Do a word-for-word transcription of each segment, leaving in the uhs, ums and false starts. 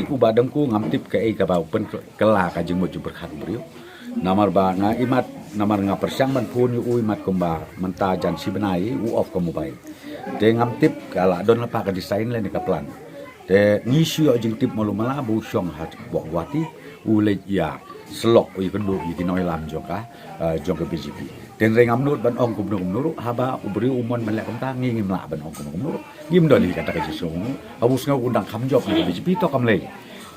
U Bah Dangku ngam tip kaei kaba u pynkylla ka jingmut jingpyrkhat u briew. Namar ba nga imat, namar nga pyrshang ban phone ïa u imat kumba mynta jan shi bnai u off ka mobile. Te ngam tip ka la don lypa ka design lane ka plan. Te ngi shu ïoh jingtip malu mala ba u shong ha Guwahati, u leit ïa slok, u ïakynduh ïa ki nongïalam jong ka, eh, jong ka B J P. Te hynrei ngam nud ban ong kumno kumno ruh, haba u briew u mon ban leh kumta, ngi ngim lah ban ong kumno kumno ruh. Ngim don hi kata ka jingsngew. Haba u sngew u dang kham jop na ka B J P to kam lei.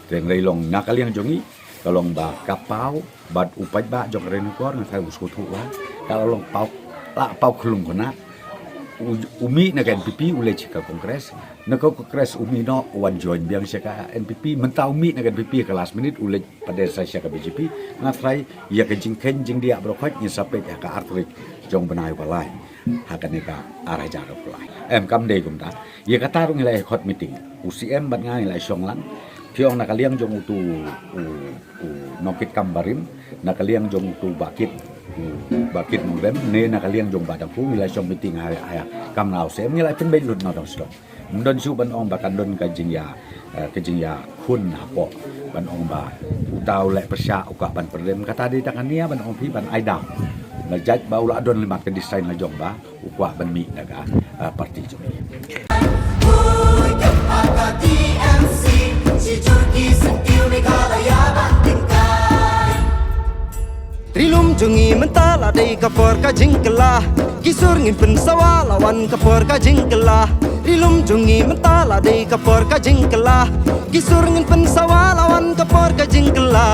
Te hynrei long na ka liang jong ngi, ka long ba ka paw bad u paidbah jong ka Ri Nongkor, nga tharai u sngewthuh ba ka la long paw, la paw khlung khynnah. U, u mih na ka N P P, u leit sha ka Congress. Na ka Congress u mih noh, u wan join biang sha ka N P P. Mynta u mih na ka N P P ha ka last minute, u leit pat sa sha ka B J P. Nga tharai ïa ka jingkheiñ jingdiah baroh khoit ngin sa peit ha ka artylli jong u bnai uba lai ha kane ka ar hajar arphew lai. Em, kam dei kumta. Ïa kata ruh ngi la ïa khot meeting. U C M bad nga ngi la ïa shong lang. Phi ong na ka liang jong utu u, u nongkitkam barim, na ka liang jong utu Bah Kit, u Bah Kit Nongrem, ne na ka liang jong Bah Dangku, ngi la ïa shong meeting ha, ha, kam na u C M, ngi la ïa pynbeit lut na u dong sdong. Ym don shuh ban ong ba kan don ka jingïa, eh, ka jingïakhun hapoh ban ong ba uta u leh pyrshah u kwah ban pynrem, kata dei tang ka nia ban ong phi ban ai dam. Na jait ba u la don limmat ka design la jong ba u kwah ban mih na ka, eh, parti jong ngi. Ri lum jong ngi mynta la dei ka por ka jingkylla. Ki sur ngin pynsawa la wan ka por ka jingkylla. Ri lum jong ngi mynta la dei ka por ka jingkylla. Ki sur ngin pynsawa la wan ka por ka jingkylla.